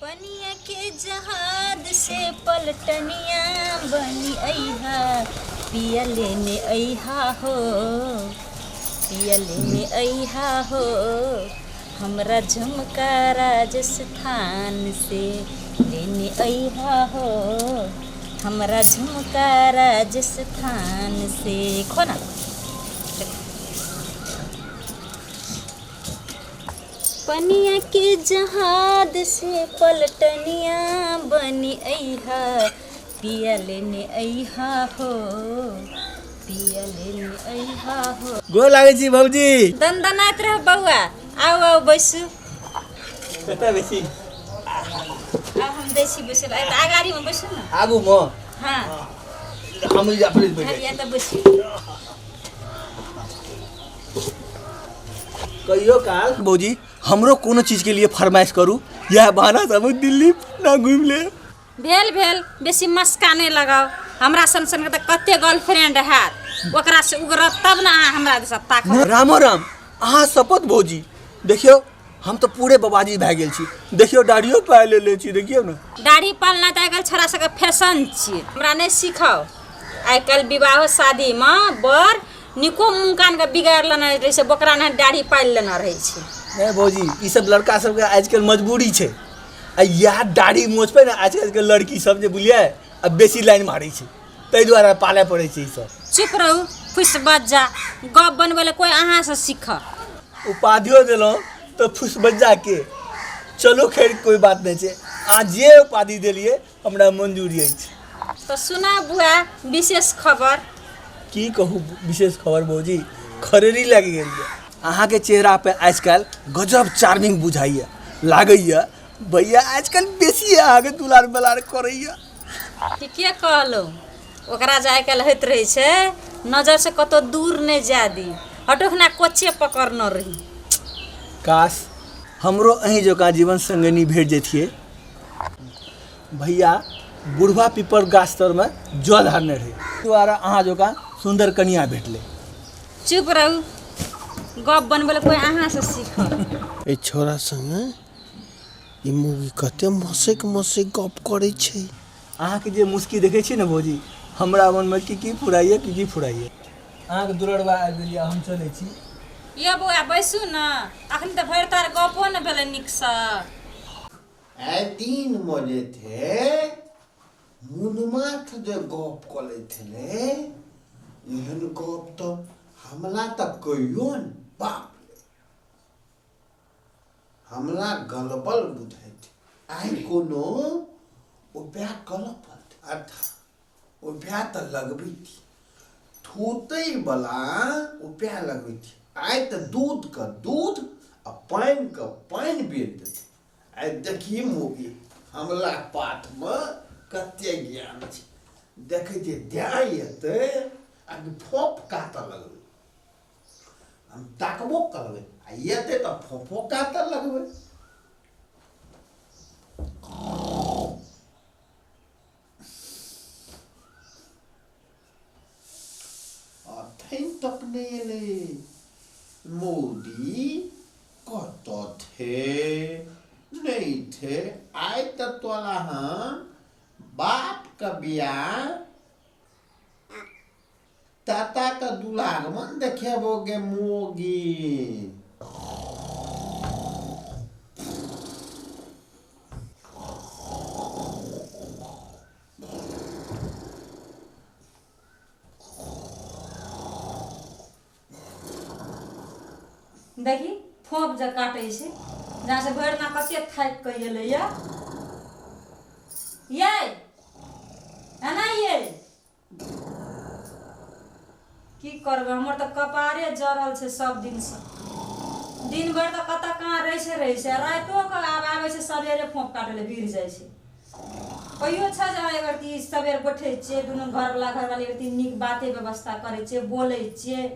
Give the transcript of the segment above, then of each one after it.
पनिया के जहाज से पलटनिया बनी अइहा, पिया लेने अइहा हो, पिया लेने अइहा हो, हमरा झुमका राजस्थान से लेने अइहा हो, हमरा झुमका राजस्थान से। खो ना। पनिया के जहाज से पलटनिया बनी अइहा, पिया लेने अइहा हो, पिया लेने अइहा हो। गोर लागै छी भौजी। दनदनाइत रह बौआ, आउ आउ बैसू। कतऽ बेसी? आउ हम दै छी बैसै लए, तऽ अगाड़ीमे बैसू ने। आगूमे? हँ। हम अपने बैठ जाइ। तऽ बैसू। कहियो काल भौजी हमरो कोनो चीजके लिए फरमाइश करू, इएह बहाना से हम दिल्ली ना घुमि लेब। भेल भेल, बेसी मस्का नहि लगाउ। हमरा सन सन के तऽ कते गर्लफ्रेंड हैत, ओकरा से उगरत तब ने अहाँ हमरा दिस ताकब। रामो राम, अहाँ शपथ भौजी, देखियौ हम तऽ पूरे बबाजी भए गेल छी, देखियौ दाढ़ियो पालि लेले छी, देखियौ ने। दाढ़ी पालना तऽ आइकाल्हि छोड़ा सबके फैशन छियै, हमरा नहि सिखाउ। आइकाल्हि विवाहो शादीमे बड़ निको मुँह कानके बिगाड़ि लेने रहै छै, बोकरा नहि दाढ़ी पालि लेने रहै छै। नहि भौजी, ई सब लड़का सबके आजकल मजबूरी छै, आ इएह दाढ़ी मोछ पे ने आजकलके लड़की सब जे बुझलियै आ बेसी लाइन मारै छै, ताहि दुआरे पालय पड़ै छै ई सब। चुप रहू, फुसि बज्जा गप बनबै लए कोइ अहाँसँ सीख। उपाधियो देलहुँ तऽ फुसि बज्जाके। चलू खैर कोइ बात नहि छै, अहाँ जे उपाधि देलियै हमरा मंजूरी अछि। तऽ सुना बुआ विशेष खबर। की कहू विशेष खबर भौजी, खरेरी लागि गेल यऽ। अहाँके चेहरा पे आजकल गजब चार्मिंग बुझाइए, लागैए भैया आजकल बेसी अहाँके दुलार बलार करैए। ठीके कहलहुँ, ओकरा जे आइ काल्हि होइत रहै छै नजरसँ कतहु दूर नहि जाय दी, हटोखना कोचे पकड़ने रही। काश हमरो अहीं जकाँ जीवन संगिनी भेट जैतियै। भैया बुढ़वा पीपर गाछ तरमे जल हारने रहै, द्वारा अहाँ जकाँ सुन्दर कनिया भेटलै। चुप रहू, गप बनबै लए कोइ अहाँसँ सीखत। एहि छौड़ा संगे ई मौगी कते मसैक मसैक गप करै छै। अहाँके जे मुस्की देखै छी ने भौजी, हमरा मनमे की की फुराइए, की की फुराइए। अहाँके दुलरबा आबि गेल यऽ, हम चलै छी। यौ बौआ बैसू ने, अखन तऽ भरि तार गपो ने भेलै नीकसँ। आइ दिनमे जे थे मुनमाथ जे गप कऽ लैत छलै, एहन गप तऽ हमला तऽ कहियो ने, बाप रे हमला गलबल बुझाइत। आइ कोनो उपाय करऽ पड़तै, अर्थात उपाय तऽ लगबैत थूतैवला उपाय लगबैत। आइ तऽ दूधके दूध आ पानिके पानि बेच देतै। आइ देखी मौगी हमला पाठमे कते ज्ञान छै, देखै छियै ध्यान एतै आ फोप काटऽ लगबै, हम ताकबो करबै आ एतै तऽ फोफो काटऽ लगबै। अखन तक नहि एलै मोदी, कतऽ थे नहि थे। आइ तऽ तोरा हम बापके बियाह ताताके दुलागमन देखेबो गे मोगी। देखी फोप जे काटै छै, जहाँ से भरि दिना कते थाकि कऽ एलैया। यै एना यै की करबै, हमर तऽ कपारे जरल छै सब दिनसँ। दिन भरि तऽ कतऽ कहाँ रहै छै रहै छै, आ रातिओ कऽ आब आबै छै सबेरे फोप काटै लए भिड़ जाइ छै। कहियो छै जे अगर ती सबेर बैठै छियै दुनू घरवला घरवाली, अगर ती नीक बाते व्यवस्था करै छियै, बोलै छियै।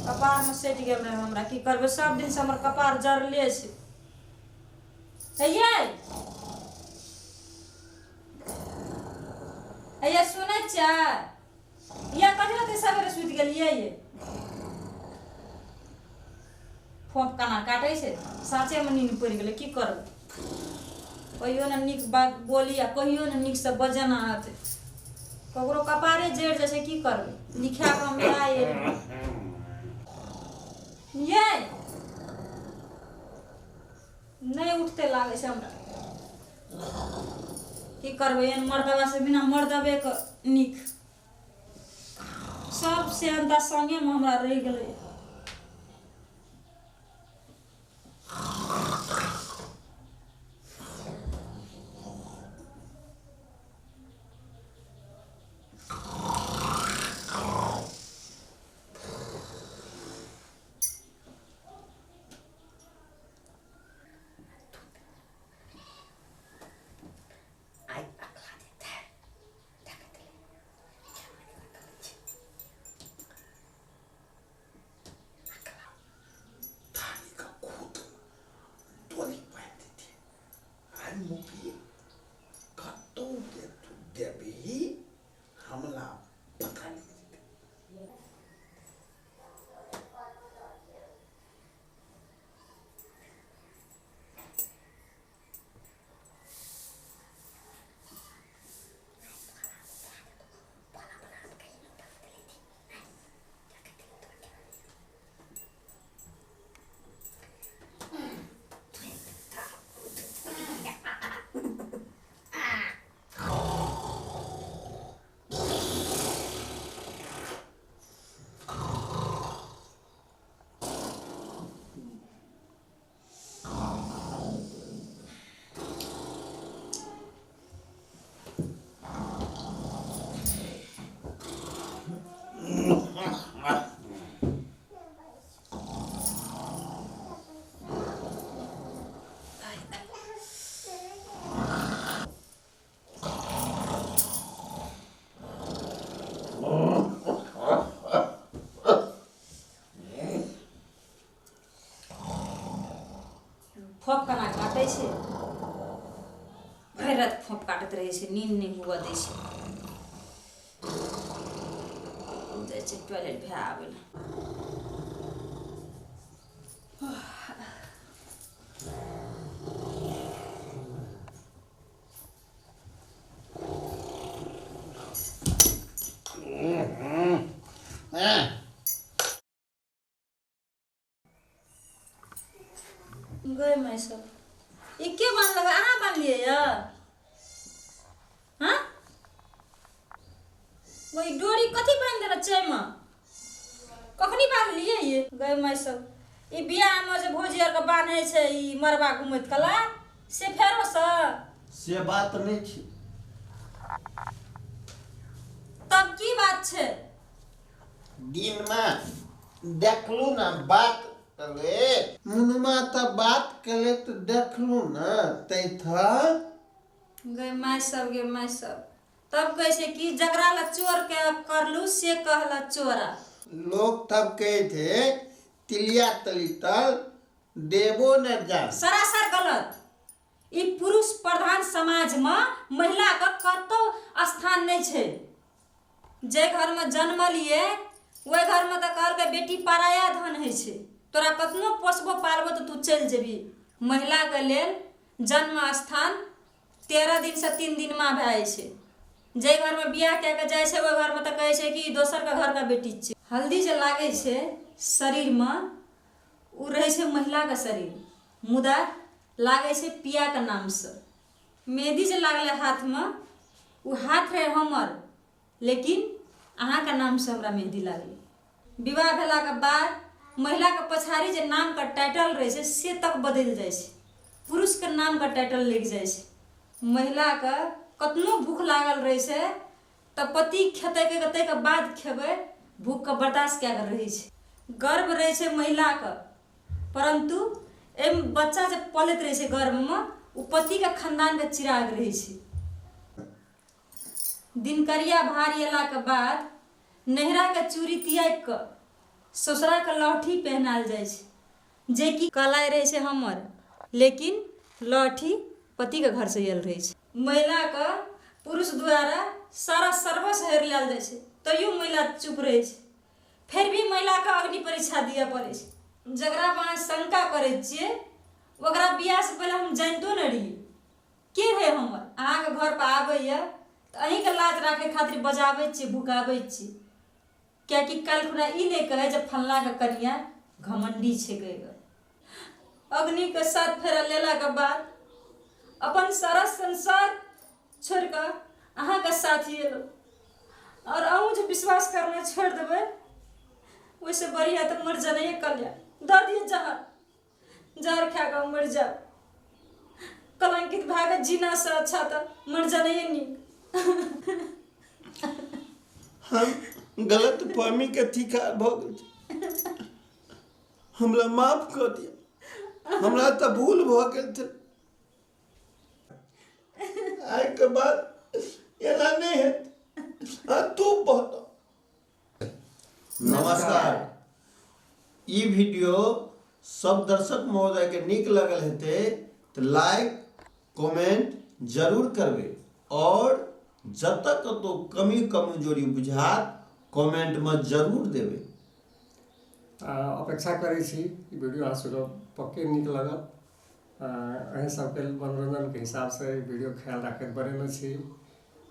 कपारमे सटि गेल रहै हमरा, की करबै, सब दिनसँ हमर कपार जरले छै। हे यै हे यै, सुनै छियै? या कथी लए सबेरे सुति गेलियै ये? फोप केना काटै छै, साँचेमे नींद पड़ि गेलै, की करबै। कहियो ने नीक बात बोली आ कहियो ने नीकसँ बजेना हेतै। ककरो कपारे जरि जाइ छै, की करबै? लिखा कऽ हम आयल ये नहि उठते लागै छै हमरा। की करबै एहन मर्दबासँ? बिना मर्दबेके नीक। सब सेहनता संगेमे हमरा रहि गेलै। थालीके खूत डोली बान्हि देतियै। आइ मुखी कतौ जे तू देबही, हमरा पता लागि जेतै। फोप केना काटै छै? भरि राति फोप काटैत रहै छै, नींद नहि हुअ दै छै। जाइ छै टॉयलेट भए आबै लए। गए मैं सब ई के बान्हलक? अहाँ बान्हलियै यऽ? हाँ, वही डोरी कथी बान्हि देलक चायमे? कखनी बान्हलियै ये? गए मैं सब, ई बियाहमे जे भौजी आरके बान्है छै ई मरबा घुमैत कला से फेरोसँ? से बात नहि छै। तब की बात छै? दिनमे देखलू ने बात कले मुनुमा तऽ बात केले तऽ देखलू ने तै था। गए माय सब, गे माय सब, तब कहै छै कि जकरा लए चोर के करलू से कहला चोरा। लोग तब कहे थे तिलिया तलितल देबो न जान। सरासर गलत। ई पुरुष प्रधान समाजमे महिलाके कतौ स्थान नहि छै। जे घरमे जन्मलियै ओहि घरमे तऽ कहलकै बेटी पराया धन होइ छै, तोरा कतनो पोसबो पालबो तऽ तू चलि जेबही। महिलाके लेल जन्म स्थान 13 दिनसँ 3 दिनमा भए जाइ छै। जाहि घरमे बियाह कए कऽ जाइ छै ओहि घरमे तऽ कहै छै कि दोसरके घरके बेटी छै। हल्दी जे लागै छै शरीरमे ओ रहै छै महिलाके शरीर, मुदा लागै छै पियाके नामसँ। मेहदी जे लागलै हाथमे ओ हाथ रहै हमर, लेकिन अहाँके नामसँ हमरा मेहदी लागलै। विवाह भेलाके बाद महिलाके पछाड़ी जे नामके टाइटल रहै छै से तक बदलि जाइ छै, पुरुषके नामके टाइटल लागि जाइ छै। महिलाके कतनो भूख लागल रहै छै तऽ पति खेतै कहि कऽ ताहिके बाद खेबै, भूखके बर्दाश्त कए कऽ रहै छै। गर्व रहै छै महिलाके, परन्तु एहिमे बच्चा जे पलैत रहै छै गर्भमे ओ पतिके खानदानके चिराग रहै छै। दिनकरिया भार अयलाके बाद नैहराके चूड़ी तियागि कऽ ससुराके लहठी पहिनायल जाइ छै, जेकि कलाइ रहै छै हमर, लेकिन लहठी पतिके घरसँ आयल रहै छै। महिलाके पुरुष द्वारा सारा सर्वस्व हेर लेल जाइ छै, तैयो महिला चुप रहै छै। फिर भी महिलाके अग्नि परीक्षा दिअ पड़ै छै। जकरा पर अहाँ शंका करै छियै ओकरा बियाहसँ पहिले हम जानितो नहि रहियै। के है हमर अहाँके घर पर आबैए तऽ अहीँके लाज राखै खातिर बजाबै छी भुकाबै छी कियाकि काल्हि खुना ई नहि कहै जे फल्लाँके कनिया घमण्डी छै कहि अग्निके साथ फेरा लेलाके बाद अपन सारा संसार छोड़ि कऽ अहाँके साथी एलहुँ आओर अहूँ जे विश्वास करना छोड़ि देबै ओहिसँ बढ़िआँ तऽ मरि जेनाइए कल्याण दऽ दिअ जहर जहर खा कऽ मरि जाउ कलंकित भए कऽ जीनासँ अच्छा तऽ मरि जेनाइए नीक। हम गलत फहमी के शिकार भऽ गेल छी। हमरा माफ कऽ दिअ, हमरा तऽ भूल भऽ गेल छल। आइके बाद एना नहि हेतै। आ तू बता। नमस्कार। ई वीडियो सब दर्शक महोदय के नीक लगल हेतै तऽ लाइक कमेंट जरूर करबै और जतऽ कतौ कमी कमजोरी बुझात कमेंट में जरूर देबै। अपेक्षा करै छी ई वीडियो अहाँ सबके पक्के नीक लगत। अहीं सबके मनोरंजनके हिसाबसँ ई वीडियो ख्याल राखैत बनेने छी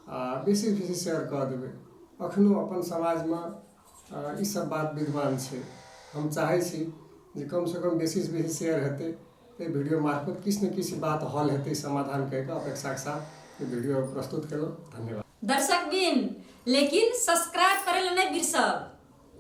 आ बेसी बेसी शेयर कऽ देबै। अखनो अपन समाजमे ई सब बात विद्यमान छै। हम चाहै छी जे कमसँ कम बेसीसँ बेसी शेयर हेतै तऽ वीडियो मार्फत किछु ने किछु बात हल हेतै समाधान कहि कऽ अपेक्षाके साथ ई वीडियो प्रस्तुत केलहुँ। धन्यवाद। दर्शक बिन लेकिन सब्सक्राइब करे ला नहीं बिसरब।